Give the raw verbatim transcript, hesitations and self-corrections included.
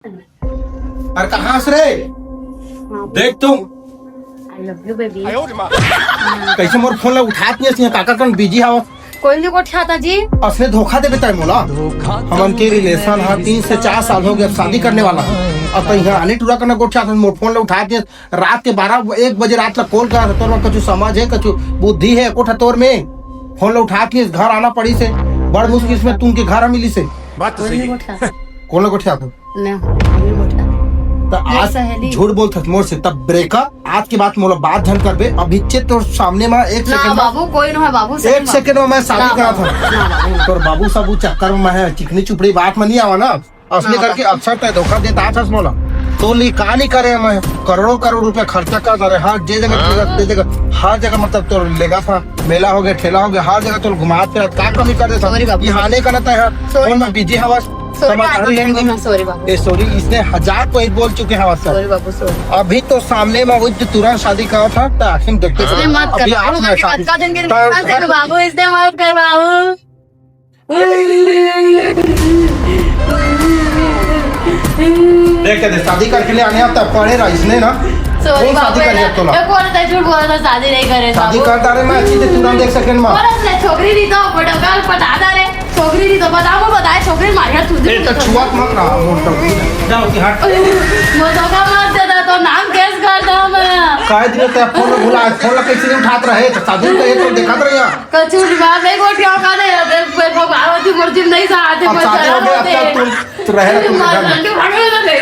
अरे कहाँ हस रे? देख तू। I love you baby। कैसे मोर फोन ला उठात नहीं हस, काकर कन बिजी हवस? कोई नहीं गोठियाता जी। असने धोखा देबे तैं मोला। हमन के रिलेशन हा तीन से चार साल हो गए, अब शादी करने वाला है। अब तैं यहाँ आने टूरा करना गोठियात हस, मोर फोन ला उठात नहीं हस। रात के बारह एक बजे रात ला कॉल करत हस, तोर में कछु समझ है, कछु बुद्धि है, कोठा तोर में फोन ला उठात नहीं हस, घर आना पड़िस हे, बड़ मुश्किल से तुमके घर मिलिस हे। बात तो सही है। कौन ला गोठियात हस? ना, नहीं गोठियात। त आज सहेली। झूठ बोलत हस मोर से, तब ब्रेकअप। आज के बाद मोला बात झन करबे। अभी चे तोर सामने में एक ना सेकंड में, बाबू, कोई ना है बाबू, एक सेकंड में मैं शादी करत हूँ। ना बाबू, ना। तोर बाबू सबू चक्कर में मैं चिकनी चुपड़ी बात में नहीं आवा ना। असली ना करके बाबू। अक्सर तैं धोखा देत आथस मोला। तो ली का नहीं करे, मैं करोड़ों करोड़ रुपया खर्चा कर डारे। हर जे जगह, जे जगह, हर जगह मतलब तोर लेगत हस, मेला हो गया, ठेला हो गया, हर जगह तोर घुमात फिरत, का कमी कर देथस? Sorry बाबू। ये हाने करत हस, sorry। फोन में बिजी हवस। Sorry, समझ आ रही है? Sorry बाबू। ए, sorry, इसने हजार कोई बोल चुके हैं सर। Sorry बाबू, sorry। अभी तो सामने में वो जो तुरंत शादी करत हस, तो आखिर देखते इसने मत कर अभी बाबू, आज मैं शादी कतका दिन के रिलेशन से बाबू, इसने मत कर बाबू। देख के दे, शादी करके ले आने आता पड़े रहा इसने ना। Sorry कौन शादी बाबू, कर लिया तोला? मैं बोल रहा था, झूठ बोल रहा था, शादी नहीं करे शादी बाबू। कर डारे मैं अच्छी से तुरंत एक सेकंड में। बोला था, छोकरी नहीं तो फोटो कॉल पटा डारे। छोकरी नहीं तो बता, वो बताए, छोकरी मारिया तू ए, तो छुआत मत रहा, मोर तो। जाओ कि हट। वो धोखा मत दे दे, तो नाम केस कर दे मैं। काहे दिन ते फोन में भुला, फोन ला कैसे नहीं उठात रहे, तो शादी तो ये तो देखत रहे यार। कछु जवाब नहीं, गोठिया का दे, दे, कोई भगवान होती, मोर जिम नहीं सहाते, अब कोई शादी हो गया, अब चला तब तुम तो रहे ना तुम घर में।